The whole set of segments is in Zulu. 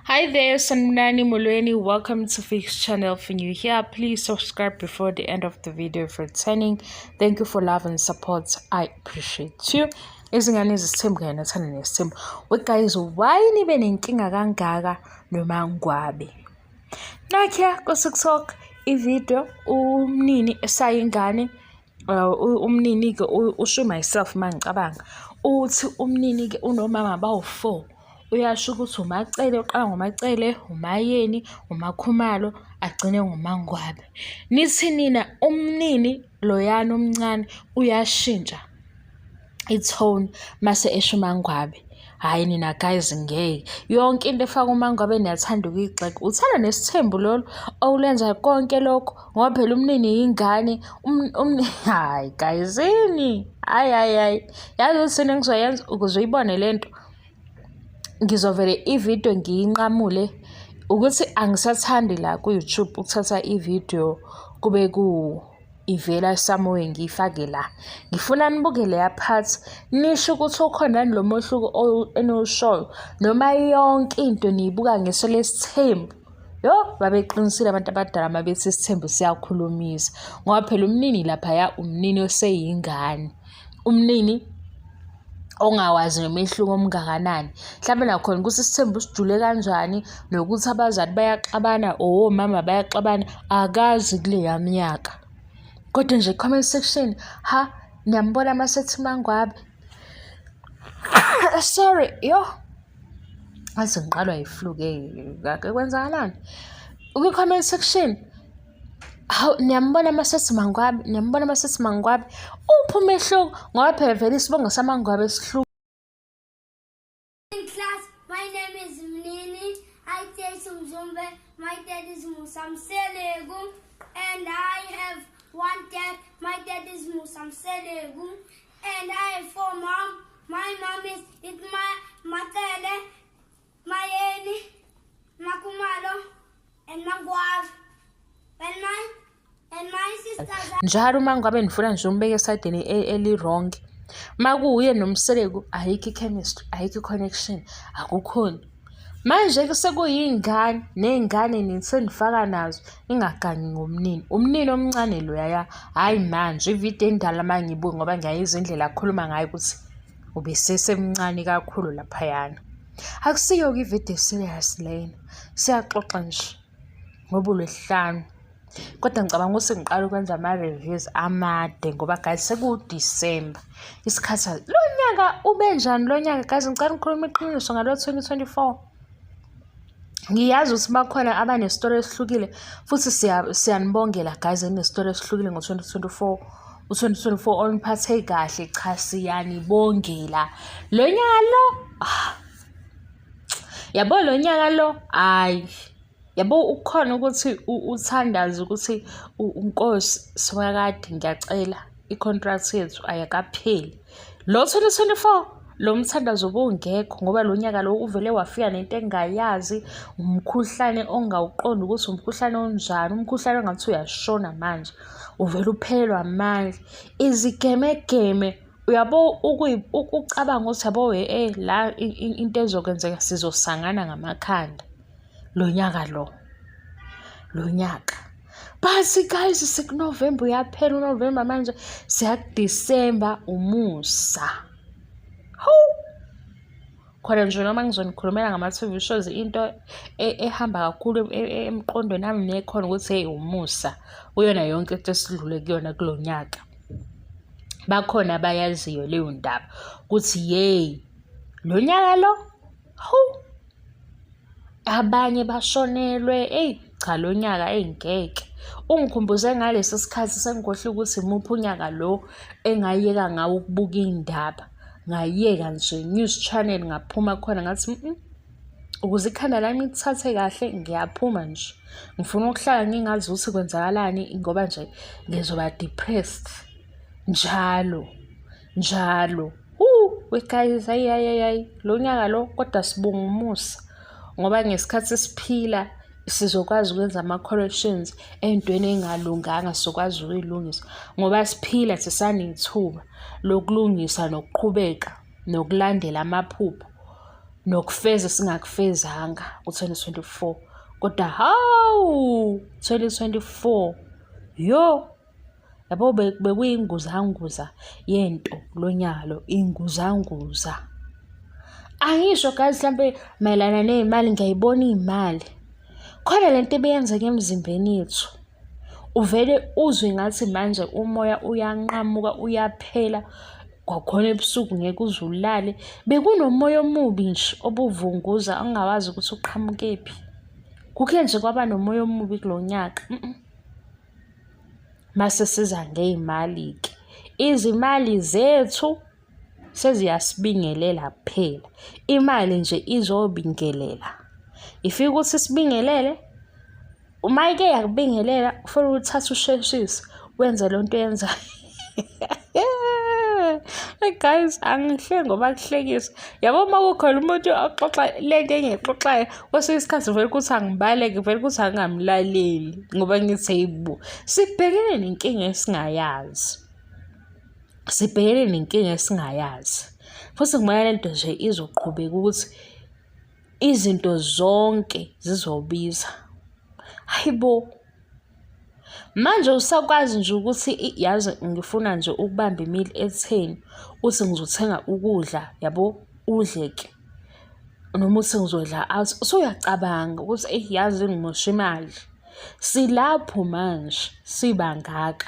Hi there, Sanibonani Molweni. Welcome to Fix Channel. If you're new here, please subscribe before the end of the video if returning. Thank you for love and support. I appreciate you. Izingane zesithembu kanye nothando nesithembu. We guys, why nibe nenkinga kangaka noMangwabe? Nakhiya ku-TikTok ividiyo umnini esayingane umnini-ke usho myself uma ngicabanga uthi umnini-ke unomama bawu-four. Uyasho ukuthi uMaCele, uqala ngoMaCele, uMaYeni, uMaKhumalo, agcine ngoMaNgwabe. Nithi nina umnini loyana omncane uyashintsha i-tone mase esho uMaNgwabe. Hhayi nina guys ngeke. Yonke into efaka uMaNgwabe niyathanda ukuyigxeka. Uthanda nesithembu lolu owulenza konke lokho ngoba phela umnini yingane hhayi guys yini? Hhayi hhayi hhayi. Yazi ukuthi yini engizoyenza ukuze uyibone le nto? Ngizovele ividiyo ngiyinqamule ukuthi angisathandi la ku-YouTube ukuthatha ividiyo kube ku ivela somewhere ngiyifake la. Ngifuna nibuke leya part nisho ukuthi ukhona yini lo mohluko eniwushoyo noma yonke into niyibuka ngeso lesithembu. Yo, babeqinisile abantu abadala uma bethi isithembu siyakhulumisa ngoba phela umnini laphaya umnini oseyingane. Umnini ongawazi nomehluko omngakanani. Mhlampe nakhona ukuthi isithembu sijule kanjani nokuthi abazali bayaxabana or omama bayaxabana akazi kuleya minyaka. Kodwa nje comment section, ha niyambona masethi MaNgwabe. Sorry, yo. Ngaze ngiqalwa yi-flu-ke kake kwenzakalani? Kwi-comment section, hawu niyambona masethi MaNgwabe, niyambona masethi MaNgwabe. Uphi umehluko? Ngoba phela vele isibongo saMaNgwabe sihluke. In class, my name is Mnini. I take Mzumbe. My dad is Musa Mseleku. And I have one dad. My dad is Musa Mseleku. And I have four mom. My mom is Itma Matele, Mayeni, Makumalo, and Mangwabe. And my sisters are Njalo uma ngabe nifuna nje umbeke esayidini eli-wrong. Uma kuwuye noMseleku ayikho i-chemistry, ayikho i-connection, akukhoni. Manje-ke sekuyiy'ngane, ney'ngane senifaka nazo ningagangi ngomnini. Umnini omncane loyaya, hhayi manje ividiyo endala uma ngiyibuka ngoba ngiyayizwa indlela akhuluma ngayo ukuthi ubesesemncane kakhulu laphayana. Akusiyo-ke ividiyo e-serious lena, siyaxoxa nje ngoba uLwesihlanu. Kodwa ngicabanga ukuthi ngiqale ukwenza ama-reviews amade ngoba guys sekuwu-December. Isikhathi lo nyaka ube njani lo nyaka guys? Ngicela ngikhulume iqiniso ngalo 2024. Ngiyazi ukuthi bakhona abanesitori esihlukile futhi siyanibongela guys enestori esihlukile ngo-2024. U-2024 oniphathe kahle, cha siyanibongela. Lo nyaka lo, ah, yabo lo nyaka lo, hhayi. Yabo ukukhona ukuthi uthandaze ukuthi Nkosi Simakade ngiyacela i-contract yethu ayikapheli. Lo 2024 lo mthandazo ubungekho ngoba lo nyaka lo uvele wafika nento engingayazi, umkhuhlane ongawuqondi ukuthi umkhuhlane onjani, umkhuhlane ongathi uyashona manje, uvele uphelelwe amandla. Izigemegeme uyabo ukucabanga ukuthi yabo la into ezokwenzeka sizosangana ngamakhanda lo nyaka lo, lo nyaka. But guys sekuNovember uyaphela uNovember manje siya kuDisemba umusa. Hawu! Khona nje noma ngizonikhulumela ngama-T_V shows into ehamba kakhulu emqondweni wami nekhona ukuthi hheyi umusa kuyona yonke into esidlule kuyona kulo nyaka. Bakhona abayaziyo leyo ndaba ukuthi yeyi lo nyaka lo, hawu! Abanye bashonelwe, eyi cha lo nyaka eyi ngeke. Ungikhumbuze ngalesi sikhathi sengikhohlwe ukuthi imuphi unyaka lo engayeka ngawo ukubuka iy'ndaba. Ngayeka nje news channel ngaphuma khona ngathi ukuze ikhanda lami lithathe kahle ngiyaphuma nje. Ngifuna ukuhlala ngingazi ukuthi kwenzakalani ngoba nje ngizoba depressed njalo njalo. We guys, hayi hayi hayi hayi lo nyaka lo kodwa sibonga umusa ngoba ngesikhathi siphila sizokwazi ukwenza ama-corrections ey'ntweni ey'ngalunganga sizokwazi ukuy'lungisa ngoba siphila sisanethuba lokulungisa nokuqhubeka nokulandela amaphupho. Nokufeza singakufezanga ku-2024 kodwa hawu 2024 yo yabo bekuyinguzanguza yento lo nyaka lo inguzanguza. Angisho guys mhlampe mayelana ney'mali ngiyayibona iy'mali. Khona le nto ebeyenzeka emzimbeni yethu. Uvele uzwe ngathi manje umoya uyanqamuka uyaphela kwakhona ebusuku ngeke uze ulale. Bekunomoya omubi nje obuvunguza ongawazi ukuthi uqhamukephi. Kuke nje kwaba nomoya omubi kulo nyaka. Mase siza ngey'mali-ke. Izimali zethu seziyasibingelela kuphela. Imali nje izobingelela. Ifike ukuthi isibingelele, uma ike yakubingelela kufanele uthathe usheshise wenze le nto oyenzayo. Hey guys, angihleki ngoba kuhlekisa. Yabo uma kukhona umuntu oxoxa le nto engiyixoxayo, kwesinye isikhathi vele ukuthi angibaleke, vele ukuthi angingamlaleli ngoba ngithi hheyi bo, sibhekene nenkinga esingayazi. Sibhekene nenkinga esingayazi. Futhi ngibona le nto nje izoqhubeka ukuthi izinto zonke zizobiza. Hhayi bo! Manje usakwazi nje ukuthi yazi ngifuna nje ukubamba imili etheni, uthi ngizothenga ukudla yabo, udle-ke. Noma uthi ngizodla out, usuyacabanga ukuthi eyi yazi ngimosha imali. Silapho manje sibangaka.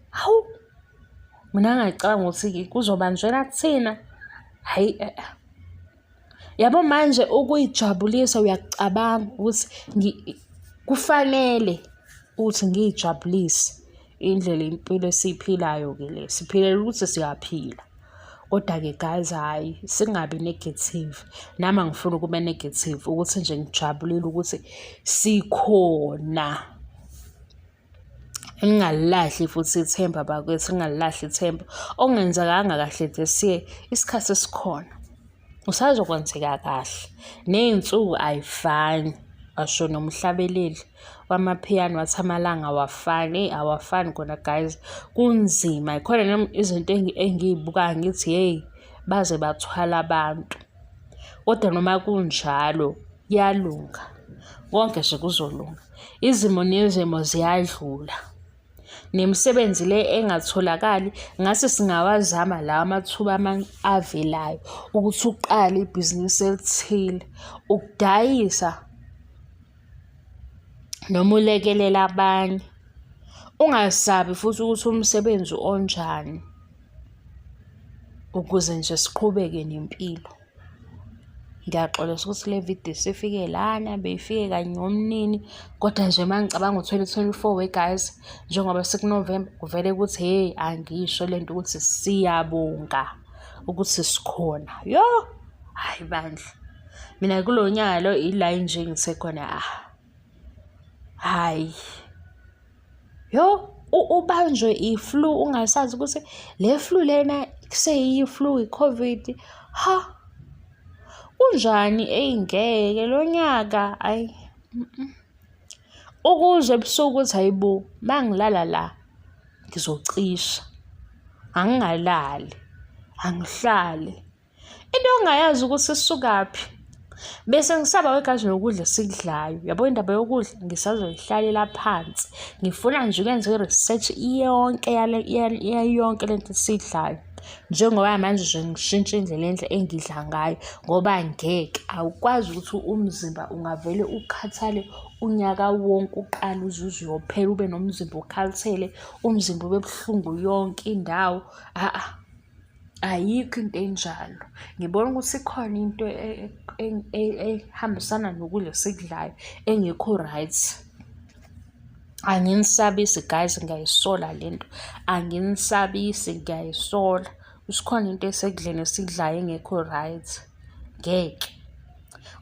Hawu! Mina ngingacabanga ukuthi kuzoba njena kuthina, hhayi . Yabo manje ukuy'jabulisa uyakucabanga ukuthi kufanele ukuthi ngiy'jabulise indlela impilo esiyiphilayo-ke le, siphilela ukuthi siyaphila. Kodwa-ke guys, hhayi singabi negative. Nami angifuni ukuba negative ukuthi nje ngijabulile ukuthi sikhona. Ngingalilahli futhi ithemba bakwethu, ngingalilahli ithemba. Okungenzekanga kahle this year, isikhathi sikhona. Kusazokwenzeka kahle. Ney'nsuku ay'fani, washo nomhlabeleli wamaphiyano wathi amalanga awafani. Eyi awafani kona guys, kunzima. Yikhona nami izinto engiy'bukayo ngithi hheyi baze bathwala abantu. Kodwa noma kunjalo kuyalunga, konke nje kuzolunga. Izimo nezimo ziyadlula. Nemisebenzi le engatholakali ngase singawazama lawa amathuba avelayo ukuthi uqale ibhizinisi elithile, ukudayisa noma ulekelele abanye. Ungasabi futhi ukuthi umsebenzi onjani ukuze nje siqhubeke nempilo. Ngiyaxolisa ukuthi le vidiyo isifike lana, beyifike kanye nomnini, kodwa nje uma ngicabanga u-2024 we guys, njengoba sekuNovemba, kuvele kuthi hheyi angisho le nto ukuthi siyabonga ukuthi sikhona. Yo, hhayi bandla. Mina kulo nyaka lo ila nje ngithe khona ah, hhayi. Yo, ubanjwe i-flu ungasazi ukuthi le flu lena kuseyiyi-flu i-COVID. Ha, kunjani? Eyi ngeke lo nyaka ayi. Ukuzwa ebusuku ukuthi hhayi bo, uma ngilala la ngizocisha, angingalali, angihlali. Into ongayazi ukuthi isukaphi. Bese ngisaba wegazi nokudla esikudlayo. Yabo indaba yokudla ngisazoyihlalela phansi. Ngifuna nje ukwenza i-research yonke yale yonke lento esiyidlayo. Njengoba manje nje ngishintsha indlela enhle engidla ngayo ngoba ngeke awukwazi ukuthi umzimba ungavele ukhathale unyaka wonke uqale uze uze uyophela ube nomzimba okhathele, umzimba ube buhlungu yonke indawo. A-a. Ayikho into enjalo. Ngibona ukuthi ikhona into ehambisana nokudla esikudlayo engekho right. Anginisabisi guys, ngiyayisola le nto. Anginisabisi, ngiyayisola. Ukuthi khona into esekudleni esikudlayo engekho right. Ngeke.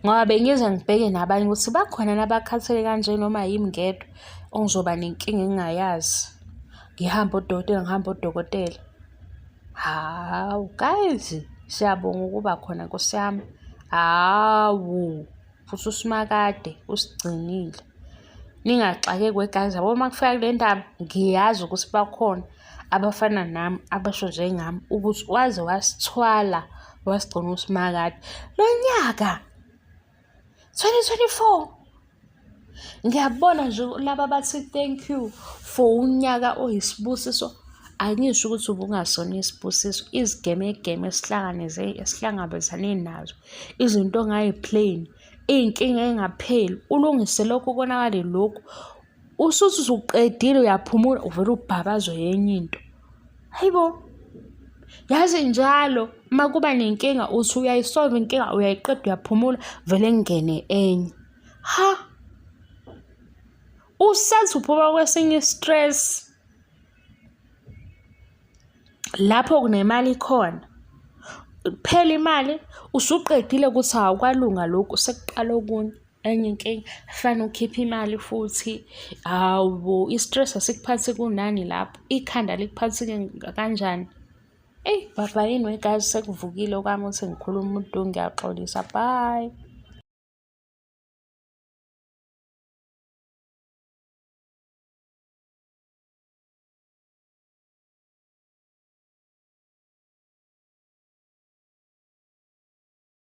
Ngoba bengize ngibheke nabanye ukuthi bakhona yini abakhathele kanje noma yimi ngedwa engizoba nenkinga engingayazi. Ngihambe odokotela, ngihambe odokotela. Hawu guys, siyabonga ukuba khona Nkosi yami. Hawu, futhi uSimakade usigcinile. Ningaxakeki we guys, yabo uma kufika kule ndaba ngiyazi ukuthi bakhona abafana nami abasho njengami ukuthi waze wasithwala Wasigcina uSimakade. Lo nyaka 2024 ngiyabona nje laba bathi thank you for unyaka oyisibusiso. Angisho ukuthi ubungasona isibusiso, izigemegeme esihlanganise esihlangabezane nazo, izinto ongayi-plan, iy'nkinga ey'ngapheli, ulungise lokhu konakale lokhu. Usuthi usuqedile uyaphumula uvele ubhabazwe yenye into. Hayi bo! Yazi njalo uma kuba nenkinga uthi uyayisolva inkinga uyayiqeda uyaphumula vele kungene enye. Ha! Usathi uphuma kwesinye i-stress lapho kunemali khona, kuphela imali usuqedile ukuthi hawu kwalunga lokhu sekuqala okunye. Enye inkinga fanele ukhiphe imali futhi. Hawu bo, i-stress asikuphathi kunani lapho, ikhanda likuphathi kanjani? Eyi, bhabhayini wegazi sekuvukile okwami ukuthi ngikhulume udu, ngiyaxolisa, bye.